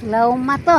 Lauma to.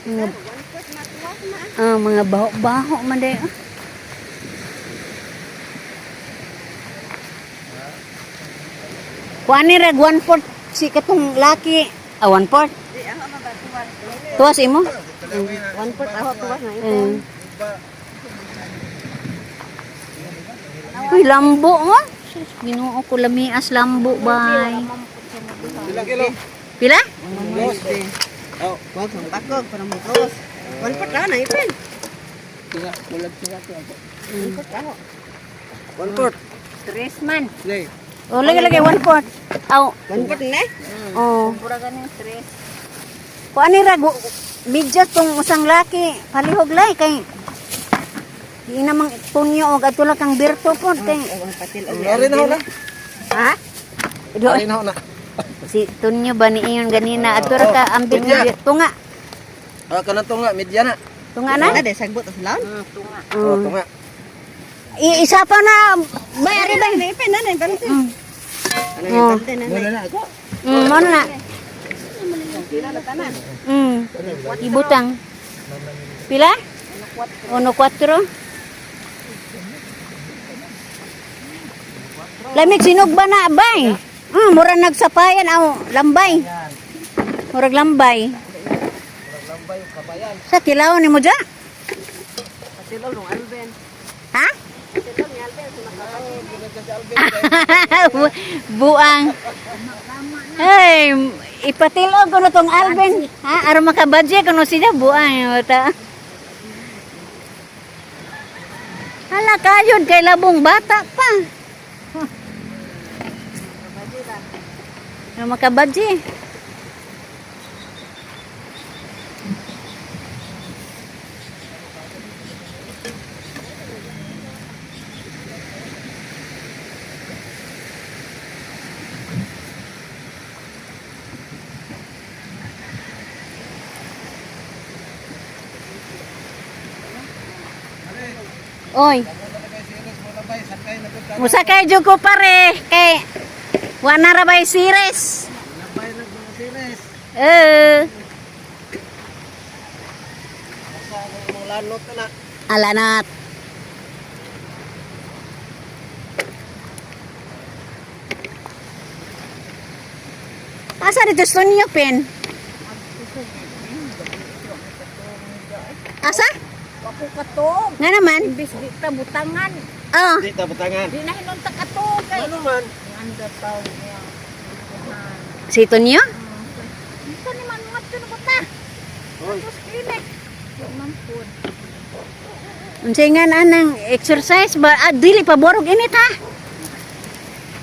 Mga, mga baho-baho man day. Ah. Kuani rag 1/4 si katong laki. Ah, 1/4. Tuwas imo? 1/4 ako tuwas na ito. Uy, lambo mo. Sus, Ginoo ko lamias lambo bay. Pila kilo? Pila? Dos. Oh, Wag mong pakog para mo tuwas. 1/4 ako na ipin. Pila, bulag sila to ako. 1/4 ako. 1/4. Tres man. Lay. Oh, lagi lagi 1/4. Aw, 1/4 na. oh. Pura ganin tres. Kuani ra medyas tong usang laki palihog lay kay di namang tunyo og adto lang kang birto pod kay Ang patil og Ari na ho na. Ha? do, Ari na ho na. si tunyo ba ni iyon ganina adto ra ka ambit nga tunga Ah, kanang tunga, medya na. tunga na Wala de sagbot as laon. Oh, tunga. Isa pa na bay ari bay. Na ipin na na balse. Ano Oh. yung balse na na. Wala na ako. Mo na. Pila na tanan. Ibutang pila? Uno cuatro. Lamig sinog ba na bay? Mura nagsapayan aw lambay. Murag lambay. Lambay kabayan. Sa kilaw ni mo dya? Patil og Alben. Ha? Patil og ni Alben sumakabay. Buang. Hey, ipatilog ko na tong Alvin. Ha? Aron makabadya kuno siya buang. Bata. Hala kayod kay labong bata pa. Aron makabadya. Oy. Musakay jud ko pare kay wa na ra bay series. Lambay na mga sires. Eh, Sa mga lanot na na. alanat. Asa dito sa ninyo, Pen? Asa? Ako katong. Nga naman? Imbis di ta butangan. Oh, Di ta butangan. Di na hinunta katong kay. Ano man? Anda taw niya. si Tonyo? Dito ni man mga na buta. Oy, Tapos clinic. Di man pud. Unsay nga na anang exercise ba? Ah, dili pa borog init ha.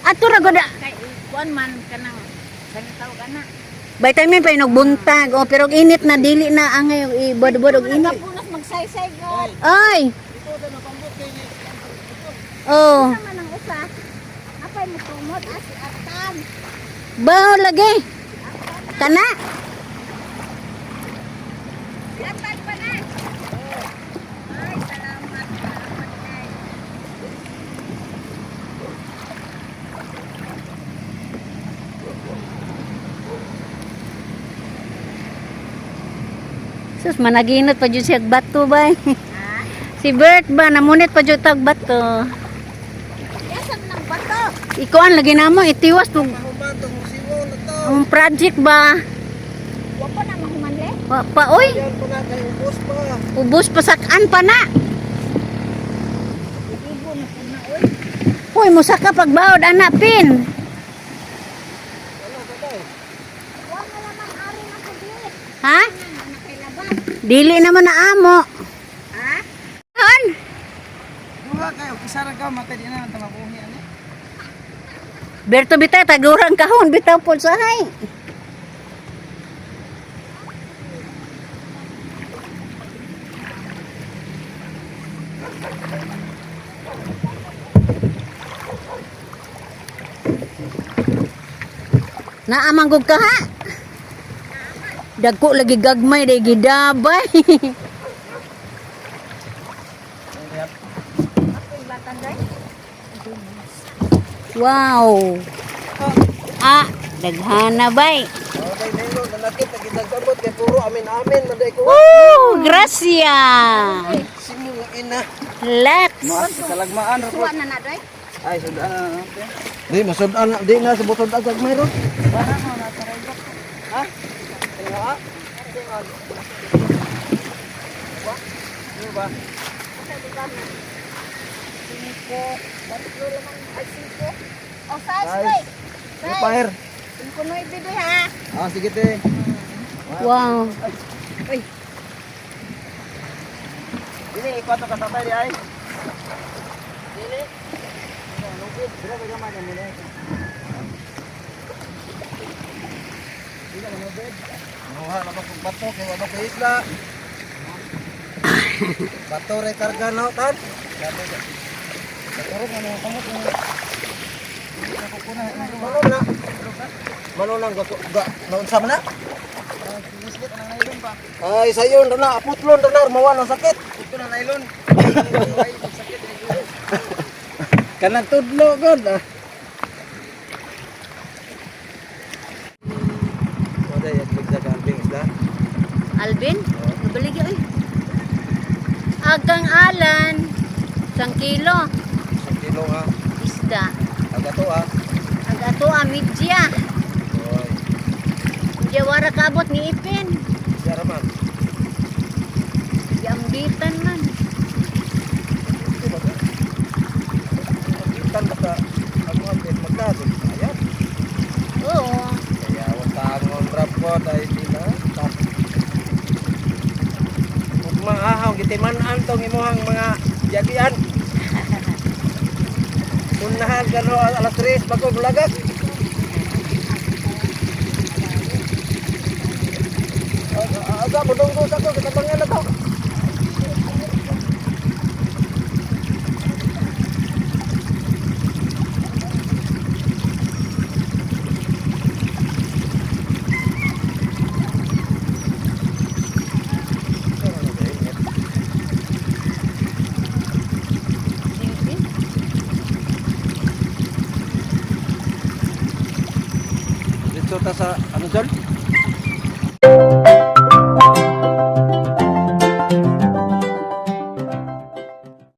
Ato ra gud. Kay kuan man kanang ganitaw kana. Vitamin pa inog buntag. Oh, pero og init na dili na angay og ibod-bod og init. Kapunas magsaysay god. Ay. Oh, Man ang usa. Apay mo tumod as atan. baho lagi. Kana? Atan pa na. Ay, salamat. Salamat kay. Sus, managinot pa jud siya og bato bay. Si Bert ba namunit pa jud tag bato. Yasan ng bato. Ikuan lagi namo itiwas tug human tong Ang project ba? Wa pa na mahuman le. Wa pa oy. Yan pa na kay ubos pa. Ubos pasakan pa na. Igo na pud na oy. Uy, musaka pagbaod ana pin. Wala ka daw. Wa na lamang ari na ko di. Ha? Na kay laban. Dili naman na amo. Ha? Han? Duha kayo, kisara ka matay di na ang mabuhi ani. Berto bitay tagurang kahon bitaw pod sahay. Naamang gug ka ha? Dagko lagi gagmay day gidabay. Ako'y batan day. Wow. Ah, daghana bay. Oh, day nilo nanakit nagidagabot kay puro amin-amin man day ko. Woo, gracia. Simo nga ina. Let's. Kalagmaan ra Suwa na na day. Ay, sudan na. Di masudan na, di na sa butod agag mayroon. Ha? Ha? Ba? Cinco, tatlo lamang ay cinco. O size Size. day. Ano pa, her? Cinco nueve day ha. Ah, sige te. Wow. Dili ikwato ka tatay di ay. Dili. Dili ka gamay na muna. Dili na mo bed. Nuha na ba kung bato kay wala kay isla. Bato re karga no tan. Mano na. Mano nang ga ga naunsa man na? Ay, sayon na aputlon na mawa na sakit. Ito na nylon. Kanang tudlo god ah. Wala yan bigla ka isda. Alvin, nabaligi oy. Agang alan, isang kilo, Isang kilo ha. isda. Aga to ah. Ang ato amidya. Oy, Jawara kaabot ni Ipin. siya raman. Giambitan man. Tan basta ang mga pin magkado. Ayan. Oo. Kaya wa tangon rap ko dahil di na. Ug maahaw gitiman-an tong imuhang mga jagian. Unahan ka no alas 3 bago bulagak. Aga budong ko sa ko katabangan na to. Ipin. Dito ta sa ano dyan?